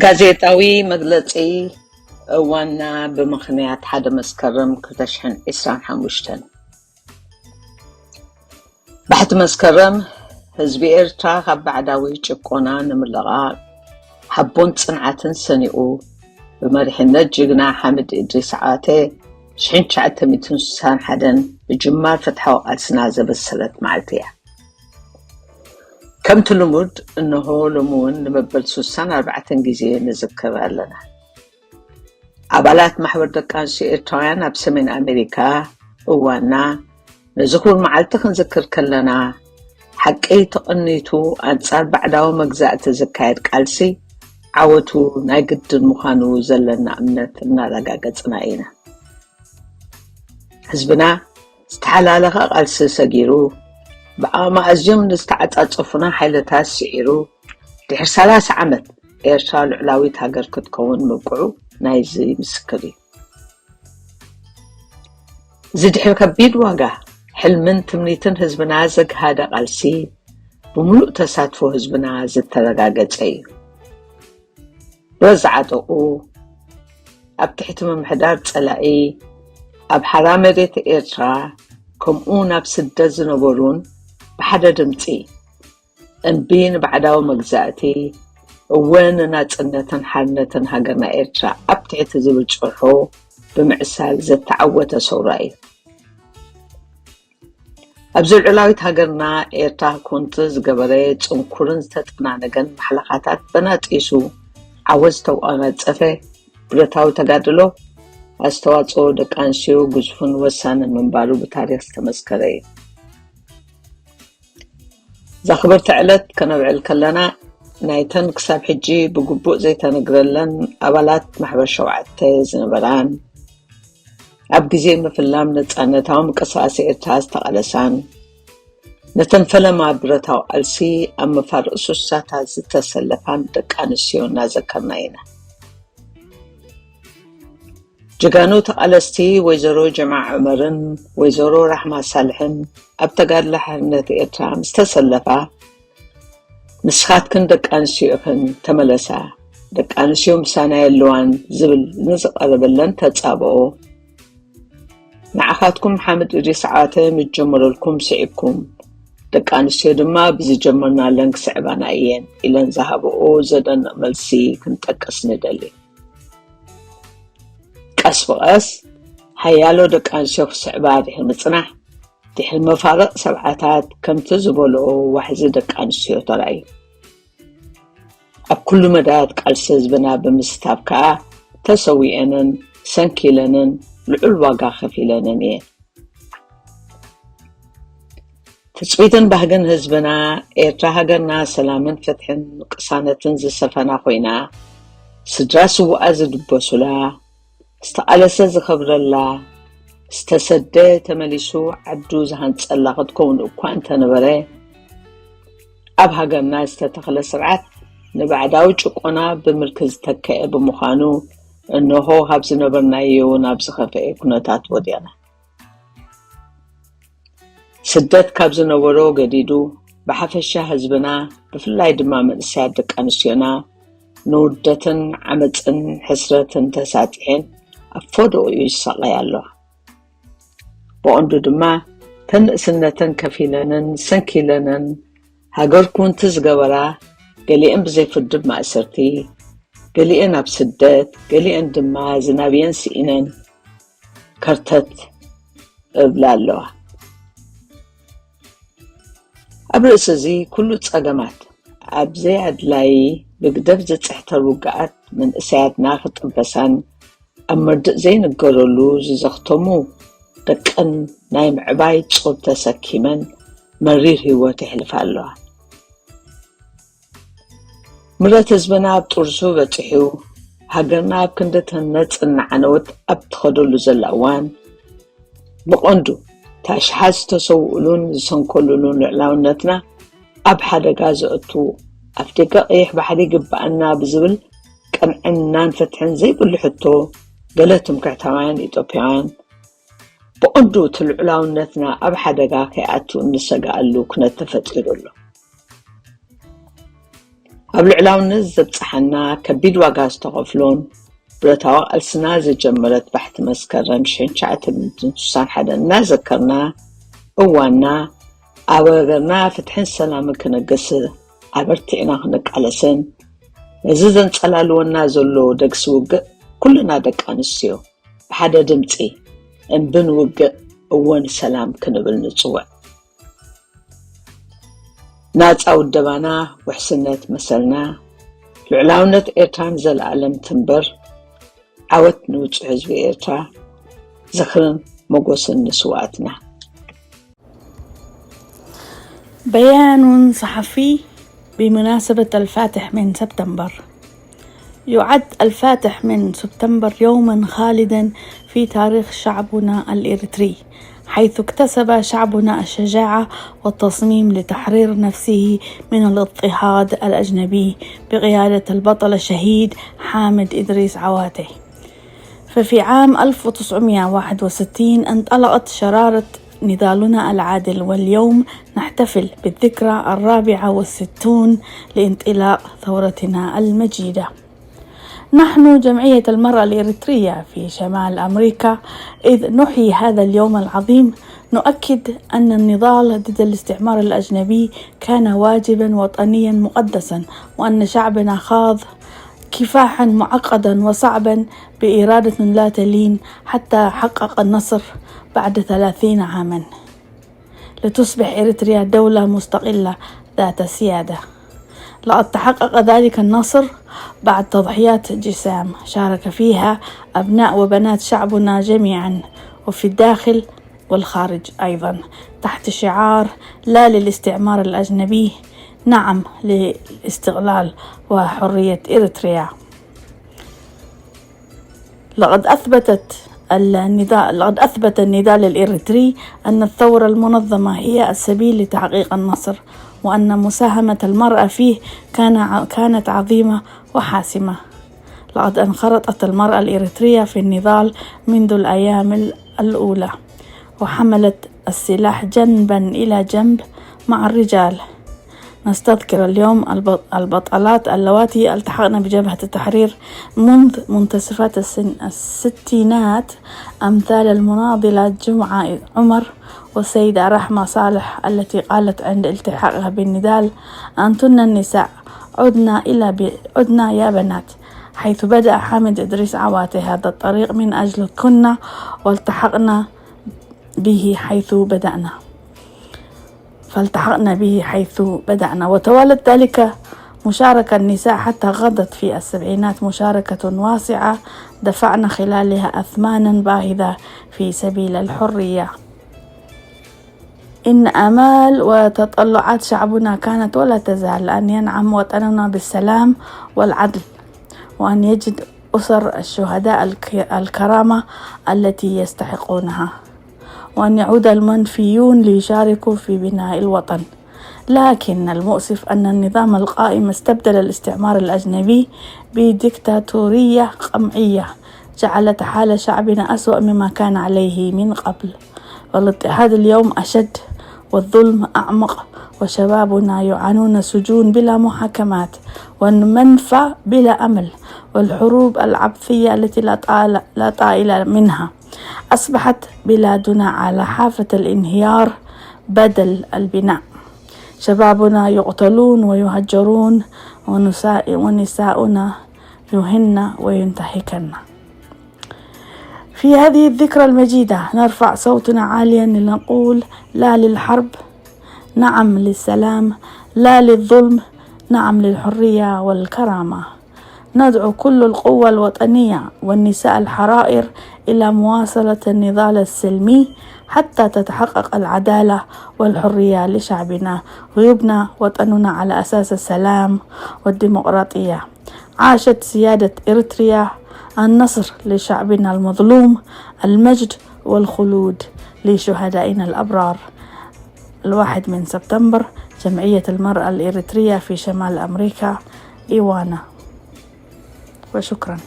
ጋዜጣዊ መግለጺ እዋንና ብምኽንያት ሓደ መስከረም ክልተ ሽሕን ዕስራን ሓሙሽተን። ባሕቲ መስከረም ህዝቢ ኤርትራ ካብ ባዕዳዊ ጭቆና ንምልቓቕ ሓቦን ጽንዓትን ሰኒቑ ብመሪሕነት ጅግና ሓምድ ኢድሪስ ዓዋተ ሽሕን ትሽዓተ ሚእትን ስሳን ሓደን ምጅማር ፍትሓዊ ቃልስና ዘበሰረት መዓልቲ እያ። ከምቲ ልሙድ እነሆ ሎሚ እውን ንመበል ስሳን ኣርባዕተን ግዜ ንዝክር ኣለና። ኣባላት ማሕበር ደቂ ኣንስትዮ ኤርትራውያን ኣብ ሰሜን ኣሜሪካ እዋና ነዚ ክቡር መዓልቲ ክንዝክር ከለና ሓቂ ተቐኒቱ ኣንጻር ባዕዳዊ መግዛእቲ ዝካየድ ቃልሲ ዓወቱ ናይ ግድን ምዃኑ ዘለና እምነት እናረጋገጽና ኢና። ህዝብና ዝተሓላለኸ ቃልሲ ሰጊሩ ብዓቕሚ ኣዝዮም ንዝተዓጻጸፉና ሓይልታት ስዒሩ ድሕሪ ሰላሳ ዓመት ኤርትራ ልዑላዊት ሃገር ክትከውን ምብቅዑ ናይዚ ምስክር እዩ። እዚ ድሕሪ ከቢድ ዋጋ ሕልምን ትምኒትን ህዝብና ዘግሃደ ቃልሲ ብምሉእ ተሳትፎ ህዝብና ዝተረጋገጸ እዩ። ረዛዕ ዓጠቑ ኣብ ትሕቲ ምምሕዳር ጸላኢ ኣብ ሓራ መሬት ኤርትራ ከምኡ ናብ ስደት ዝነበሩን ብሓደ ድምጺ እምቢ ንባዕዳዊ መግዛእቲ እወ ንናጽነትን ሓርነትን ሃገርና ኤርትራ ኣብ ትሕቲ ዝብል ጭርሖ ብምዕሳል ዘተዓወተ ሰውራ እዩ። ኣብዚ ልዑላዊት ሃገርና ኤርትራ ኮንት ዝገበረ ጽንኩርን ዝተጠናነገን ማሕለኻታት በናጢሱ ዓወት ዝተቋናጸፈ ብረታዊ ተጋድሎ ኣስተዋጽኦ ደቂ ኣንስትዮ ግዙፍን ወሳንን ምንባሩ ብታሪኽ ዝተመስከረ እዩ። እዛ ክብርቲ ዕለት ከነብዕል ከለና ናይተን ክሳብ ሕጂ ብግቡእ ዘይተነግረለን ኣባላት ማሕበር ሸውዓተ ዝነበራን ኣብ ግዜ ምፍላም ነጻነታዊ ምንቅስቃስ ኤርትራ ዝተቓለሳን ነተን ፈለማ ብረታዊ ቃልሲ ኣብ መፋርቕ ሱሳታት ዝተሰለፋን ደቂ ኣንስትዮ እናዘከርና ኢና። ጀጋኑ ተቓለስቲ ወይዘሮ ጀማዓ ዑመርን ወይዘሮ ራሕማ ሳልሕን ኣብ ተጋድሎ ሓርነት ኤርትራ ምስ ተሰለፋ፣ ንስኻትክን ደቂ ኣንስትዮ ኢኽን፣ ተመለሳ፣ ደቂ ኣንስትዮ ምሳና የለዋን ዝብል ንዝቐረበለን ተጻብኦ፣ ንዓኻትኩም ሓምድ ኢድሪስ ዓዋተ ምስ ጀመረልኩም ስዒብኩም፣ ደቂ ኣንስትዮ ድማ ብዝጀመርናለን ክስዕባና እየን ኢለን ዝሃብኦ ዘደንቕ መልሲ ክንጠቅስ ንደሊ። ቀስ ብቐስ ሓያሎ ደቂ ኣንስትዮ ክስዕባ ድሕሪ ምጽናሕ፣ ድሕሪ መፋርቕ ሰብዓታት ከምቲ ዝበልኦ ዋሕዚ ደቂ ኣንስትዮ ተራእዩ። ኣብ ኩሉ መዳያት ቃልሲ ህዝብና ብምስታፍ ከኣ ተሰዊኤንን ሰንኪለንን ልዑል ዋጋ ከፊለንን እየን። ትጽቢትን ባህግን ህዝብና ኤርትራ ሃገርና ሰላምን ፍትሕን ቅሳነትን ዝሰፈና ኮይና፣ ስድራ ስውኣ ዝድበሱላ፣ ዝተቓለሰ ዝኸብረላ፣ ዝተሰደ ተመሊሱ ዓዱ ዝሃንጸላ ክትከውን እኳ እንተነበረ፣ ኣብ ሃገርና ዝተተኽለ ስርዓት ንባዕዳዊ ጭቆና ብምልኪ ዝተከአ ብምዃኑ፣ እንሆ ካብ ዝነበርናዮ ናብ ዝኸፍአ ኩነታት ወዲቕና። ስደት ካብ ዝነበሮ ገዲዱ፣ ብሓፈሻ ህዝብና፣ ብፍላይ ድማ መንእሰያት ደቂ ኣንስትዮና፣ ንውርደትን ዓመጽን ሕስረትን ተሳጢሐን ኣብ ፎደኡ ይሳቐያ ኣለዋ። ብቐንዱ ድማ ተንእስነተን ከፊለንን ሰንኪለንን ሃገር ኩንቲ ዝገበራ፣ ገሊአን ብዘይ ፍርዲ ማእሰርቲ፣ ገሊአን ኣብ ስደት፣ ገሊአን ድማ ዝናብየን ስኢነን ከርተት እብላ ኣለዋ። ኣብ ርእሲ እዚ ኩሉ ጸገማት፣ ኣብ ዘይኣድላዪ ብግደፍ ዝጽሕተር ውግኣት መንእሰያትና ክጥበሳን ኣብ መርድእ ዘይንገረሉ ዝዘኽተሙ ደቀን ናይ ምዕባይ ጾር ተሰኪመን መሪር ህይወት የሕልፋ ኣለዋ። ምረት ህዝብና ኣብ ጥርሱ በጺሑ፣ ሃገርና ኣብ ክንዲ ተነጽ እናዓነወት ኣብ ትኸደሉ ዘላ እዋን፣ ብቐንዱ ታሽሓት ዝተሰውኡሉን ዝሰንከሉሉን ልዕላውነትና ኣብ ሓደጋ ዘእቱ፣ ኣፍደገ ቀይሕ ባሕሪ ይግብኣና ብዝብል ቅንዕናን ፍትሕን ዘይብሉ ሕቶ፣ ገለ ትምክሕታውያን ኢትዮጵያውያን ብቐንዱ እቲ ልዑላውነትና ኣብ ሓደጋ ከይኣቱ እንሰግኣሉ ኩነት ተፈጢሩ ኣሎ። ኣብ ልዕላውነት ዘብጽሓና ከቢድ ዋጋ ዝተኸፍሎን ብረታዊ ቃልስና ዝጀመረት ባሕቲ መስከረም ሽሕን ትሽዓተ ሚእትን ስሳን ሓደን እናዘከርና፣ እዋንና ኣብ ሃገርና ፍትሕን ሰላምን ክነግስ ኣበርቲዕና ክንቃለስን፣ ነዚ ዘንጸላልወና ዘሎ ደግሲ ውግእ ኩልና ደቂ ኣንስትዮ ብሓደ ድምጺ እምቢ ንውግእ፣ እወ ንሰላም ክንብል ንጽውዕ። ናጻ ውደባና፣ ውሕስነት መሰልና፣ ልዑላውነት ኤርትራ ንዘለኣለም ትንበር። ዓወት ንውጹዕ ህዝቢ ኤርትራ። ዝኽርን መጎስን ንስውኣትና። بيان صحفي بمناسبة الفاتح من سبتمبر. يعد الفاتح من سبتمبر يوما خالدا في تاريخ شعبنا الإريتري، حيث اكتسب شعبنا الشجاعة والتصميم لتحرير نفسه من الاضطهاد الأجنبي بقيادة البطل الشهيد حامد إدريس عواتي. ففي عام ألف وتسعمية وواحد وستين انطلقت شرارة نضالنا العادل، واليوم نحتفل بالذكرى الرابعة والستون لانطلاق ثورتنا المجيدة. نحن جمعية المرأة الإريترية في شمال أمريكا، إذ نحيي هذا اليوم العظيم، نؤكد أن النضال ضد الاستعمار الأجنبي كان واجبا وطنيا مقدسا، وأن شعبنا خاض كفاحا معقدا وصعبا بإرادة لا تلين حتى حقق النصر بعد ثلاثين عاما، لتصبح إريتريا دولة مستقلة ذات سيادة. لقد تحقق ذلك النصر بعد تضحيات جسام شارك فيها أبناء وبنات شعبنا جميعا، وفي الداخل والخارج أيضا، تحت شعار: لا للاستعمار الأجنبي، نعم للاستقلال وحرية إريتريا. لقد أثبتت النضال، لقد أثبت النضال الإريتري أن الثورة المنظمة هي السبيل لتحقيق النصر، وأن مساهمة المرأة فيه كان ع-، كانت عظيمة وحاسمة. لقد انخرطت المرأة الإريترية في النضال منذ الأيام ال-، الأولى، وحملت السلاح جنبا إلى جنب مع الرجال. نستذكر اليوم الب-، البطلات اللواتي التحقن بجبهة التحرير منذ منتصفات السن-، الستينات، أمثال المناضلة جمعة عمر والسيدة رحمة صالح، التي قالت عند التحاقها بالنضال: أنتن النساء، عدنا إلى ب-، عدنا يا بنات، حيث بدأ حامد إدريس عواتي هذا الطريق من أجلكن، والتحقنا به حيث بدأنا. فالتحقنا به حيث بدأنا، وتوالت ذلك مشاركة النساء حتى غدت في السبعينات مشاركة واسعة دفعن خلالها أثمانا باهظة في سبيل الحرية. إن آمال وتطلعات شعبنا كانت ولا تزال أن ينعم وطننا بالسلام والعدل، وأن يجد أسر الشهداء الك-، الكرامة التي يستحقونها، وأن يعود المنفيون ليشاركوا في بناء الوطن. لكن المؤسف أن النظام القائم استبدل الاستعمار الأجنبي بديكتاتورية قمعية جعلت حال شعبنا أسوأ مما كان عليه من قبل. والاضطهاد اليوم أشد، والظلم أعمق، وشبابنا يعانون سجون بلا محاكمات، والمنفى بلا أمل، والحروب العبثية التي لا طال-، لا طائل منها أصبحت بلادنا على حافة الانهيار بدل البناء. شبابنا يقتلون ويهجرون، ونساء-، ونساؤنا يهن وينتهكن. في هذه الذكرى المجيدة نرفع صوتنا عاليا لنقول: لا للحرب، نعم للسلام، لا للظلم، نعم للحرية والكرامة. ندعو كل القوى الوطنية والنساء الحرائر إلى مواصلة النضال السلمي حتى تتحقق العدالة والحرية لشعبنا، ويبنى وطننا على أساس السلام والديمقراطية. عاشت سيادة إريتريا، النصر لشعبنا المظلوم، المجد والخلود لشهدائنا الأبرار. الواحد من سبتمبر، جمعية المرأة الإريترية في شمال أمريكا، إيوانا. وشكرا.